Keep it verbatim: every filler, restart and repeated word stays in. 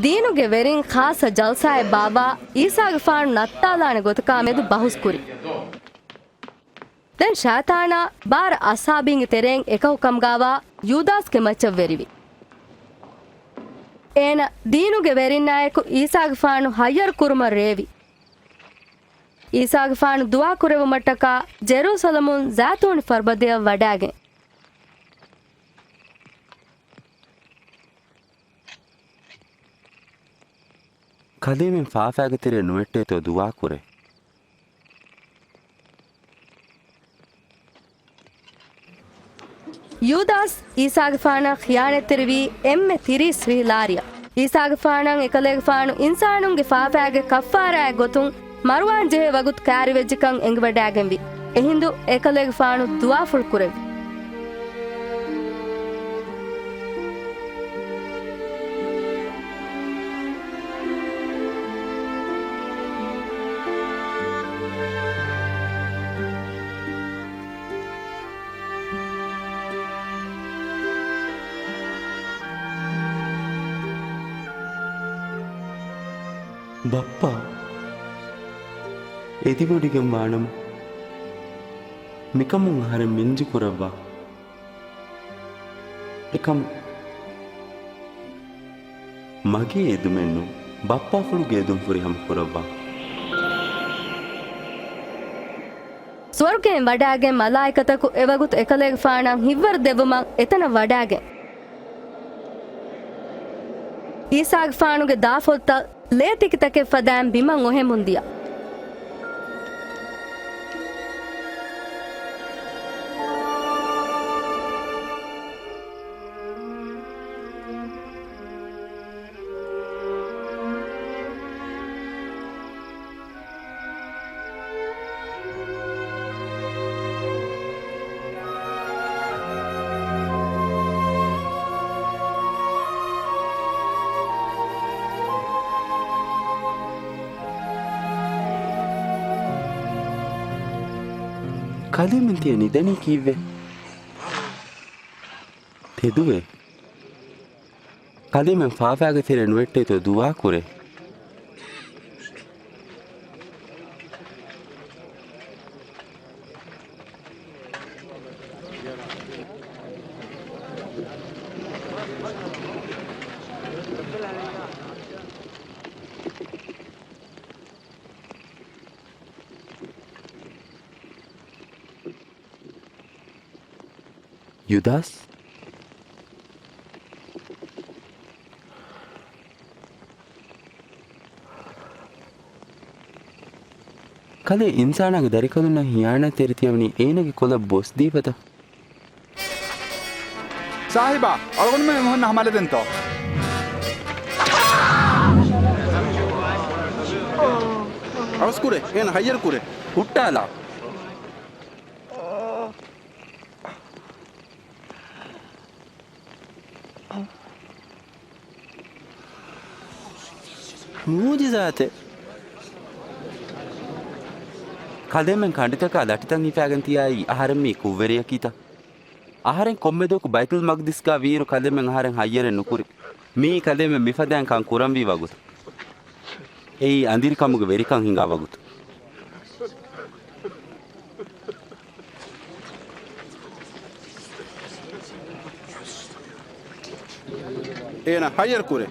ދީނުގެ ވެރިން ޚާއްޞަ ޖަލްސާއެއް ބާއްވާ އީސާގެފާނު ނައްތާލާނެ ގޮތަކާ މެދު ބަހުސްކުރި. ދެން ޝައިޠާނާ ބާރަ އަޞްޙާބީންގެ ތެރެއިން އެކަކު ކަމުގާވާ ޔޫދާސްގެ މައްޗަށް ވެރިވި. އޭނަ ދީނުގެ ވެރިންނާއެކު އީސާގެފާނު ހައްޔަރު ކުރުމަށް ރޭވި. އީސާގެފާނު ދުޢާ ކުރެވުމަށްޓަކާ ޖެރޫސަލަމުން ޒައިތޫނި ފަރުބަދަޔަށް ވަޑާގެން. ކަލޭމެން ފާފައިގެ ތެރެއަށް ނުވެއްޓޭތޯ ދުޢާ ކުރޭ. ޔޫދާސް އީސާގެފާނަށް ޚިޔާނަތްތެރިވީ އެންމެ ތިރީސް ރީލާރިއަށް. އީސާގެފާނަށް އެކަލޭގެފާނު އިންސާނުންގެ ފާފައިގެ ކައްފާރާއެއް ގޮތުން މަރުވާން ޖެހޭ ވަގުތު ކައިރިވެއްޖެކަން އެނގިވަޑާގެންވި. އެހިނދު އެކަލޭގެފާނު ދުޢާފުޅު ކުރެއްވި. ބައްޕާ، އެދިވޮޑިގެން ވާނަމަ، މިކަމުން އަހަރެން މިންޖު ކުރައްވާ. އެކަމް މަގޭ އެދުމެއްނު، ބައްޕާފުޅުގެ އެދުން ފުރިހަމަ ކުރައްވާ. ސުވަރުގެއިން ވަޑާގެން މަލާއިކަތަކު އެވަގުތު އެކަލޭގެފާނަށް ހިތްވަރު ދެއްވުމަށް އެތަނަށް ވަޑާގެން. އީސާގެފާނުގެ ދާފޮށްތައް ލޭތިކިތަކެއް ފަދައިން ބިމަށް އޮހެމުން ދިޔަ. ކަލޭމެން ތިޔަ ނިދަނީ ކީއްވެ؟ ތެދުވޭ. ކަލޭމެން ފާފައިގެ ތެރެއަށް ނުވެއްޓޭތޯ ދުޢާ ކުރޭ. ޔުދާސް؟ ކަލޭ އިންސާނާގެ ދަރިކަލުންނަށް ހިޔާނާތްތެރި ތިޔަވަނީ އޭނަގެ ކޮލަށް ބޮސްދީފަތަ؟ ސާހިބާ، އަޅުގަނޑުމެން އެމީހުންނަށް ހަމަލަދެންތޯ؟ އަވަސްކުރޭ، އޭނަ ހައްޔަރު ކުރޭ. ހުއްޓާލާ. މުޢުޖިޒާތެއް. ކަލޭމެން ކަނޑިތަކާ ލަޓިތައް ހިފާގެން ތިޔާއީ އަހަރެން މީ ކުށްވެރިޔަކީތަ؟ އަހަރެން ކޮންމެ ދުވަހަކު ބައިތުލް މަގްދިސްގާ ވީއިރު ކަލޭމެން އަހަރެން ހައްޔަރެއް ނުކުރި. މިއީ ކަލޭމެން މިފަދައިން ކަން ކުރަންވީ ވަގުތު. އެއީ އަނދިރިކަމުގެ ވެރިކަން ހިނގާ ވަގުތު. އޭނަ ހައްޔަރު ކުރޭ.